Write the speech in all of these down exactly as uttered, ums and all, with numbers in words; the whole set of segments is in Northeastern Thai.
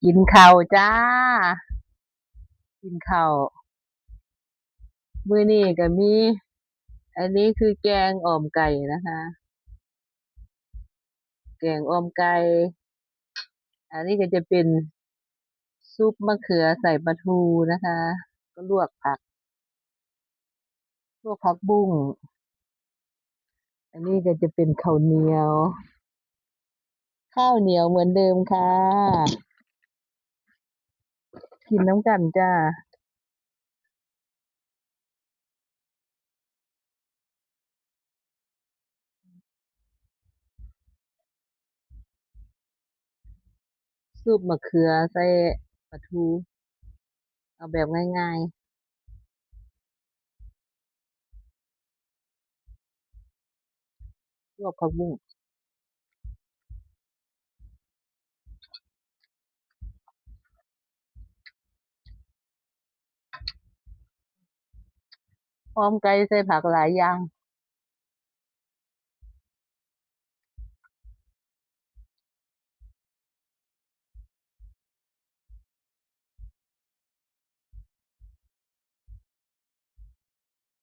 กินข้าวจ้า กินข้าว มื้อนี้ก็มี อันนี้คือแกงอ่อมไก่นะคะ แกงอ่อมไก่ อันนี้ก็จะเป็นซุปมะเขือใส่ปลาทูนะคะ ก็ลวกผัก ลวกผักบุ้ง อันนี้ก็จะเป็นข้าวเหนียว ข้าวเหนียวเหมือนเดิมค่ะ กินนำกันจ้า ซุปมะเขือใส่ปลาทู เอาแบบง่ายๆ ลวกผักบุ้ง อ่อมไก่ใส่ผักหลายอย่าง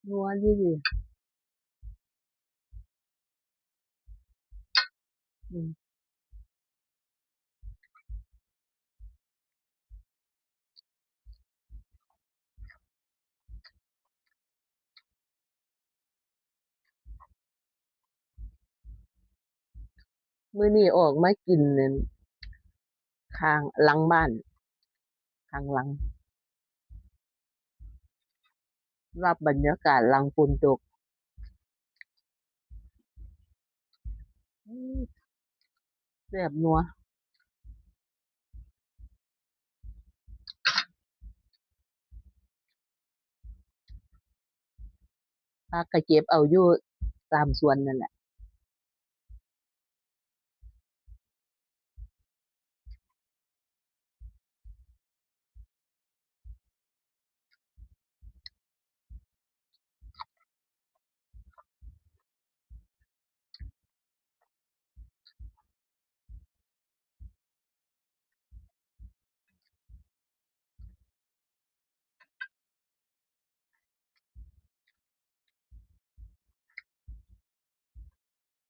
นัวดีดี อืม มื้อนี้ออกมากินนั่น ข้างหลังบ้าน ข้างหลัง รับบรรยากาศหลังฝนตก อืม แซ่บนัว ผักก็เก็บเอาอยู่ตามสวนนั่นแหละ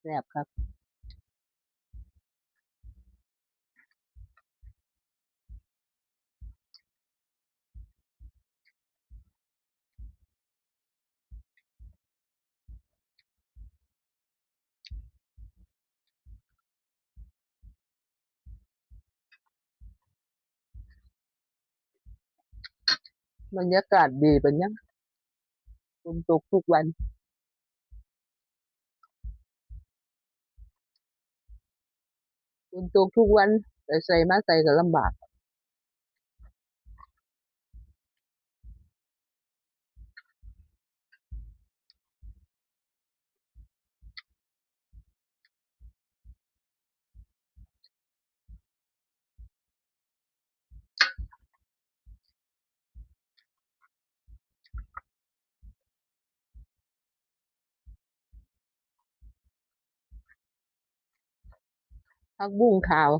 แซ่บครับ บรรยากาศดีปานหยัง ฝนตกทุกวัน ฝนตกทุกวัน ไปไสมาไสก็ลำบาก ผักบุ้งขาว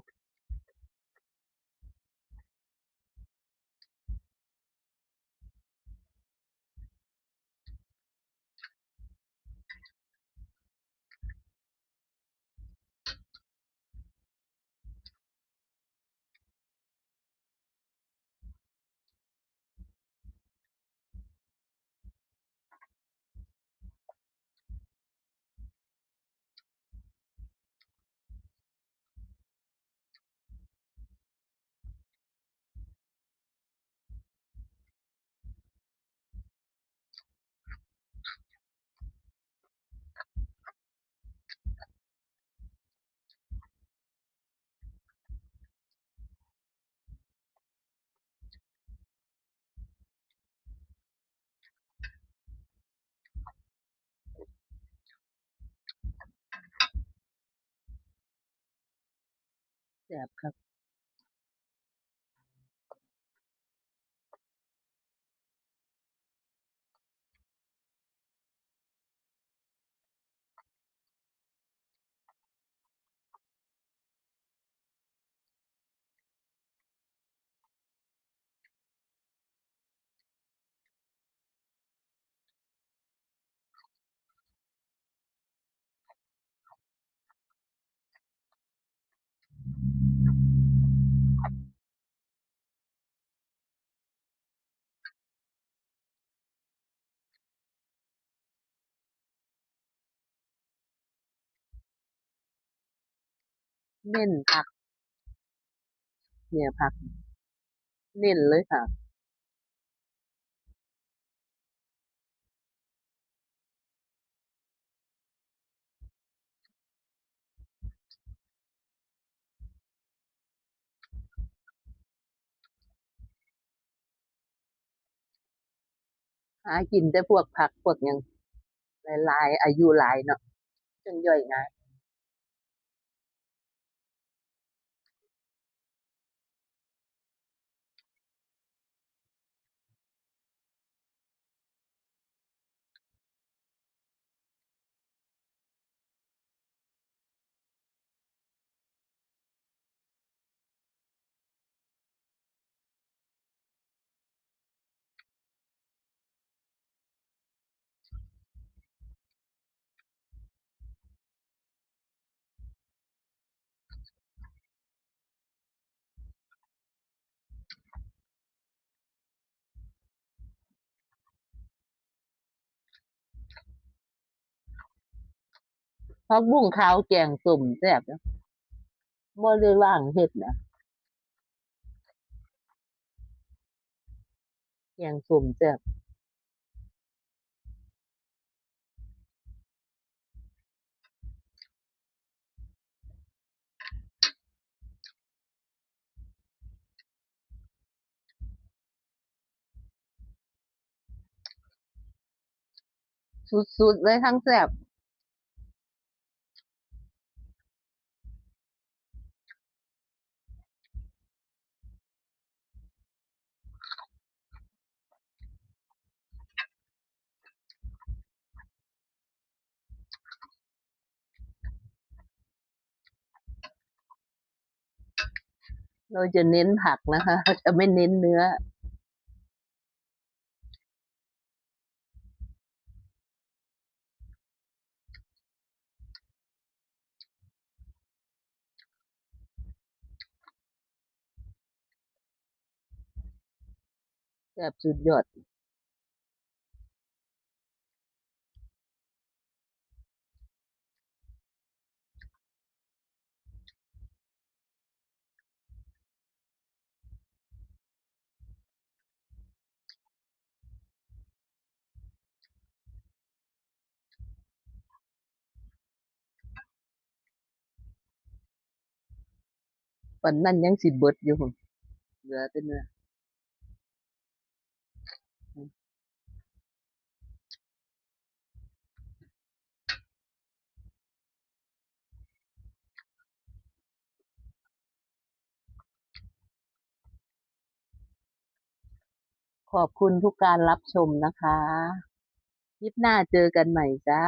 แซ่บคัก แซ่บ เน้นผัก เนี่ยผัก เน้นเลยค่ะ หากินแต่พวกผักพวกหยัง หลายๆ อายุหลายเนาะ จั่งย่อยง่าย ผักบุ้งขาวแกงส้มแซ่บเนาะ บ่ได้ว่างเฮ็ดนะ แกงส้มแซ่บ สุดๆ เลย ทั้งแซ่บ เราจะเน้นผักนะคะ จะไม่เน้นเนื้อ แซ่บสุดยอด ปานนั้นยังสิเบิดอยู่ เหลือแต่เนื้อ ขอบคุณทุกการรับชมนะคะ คลิปหน้าเจอกันใหม่จ้า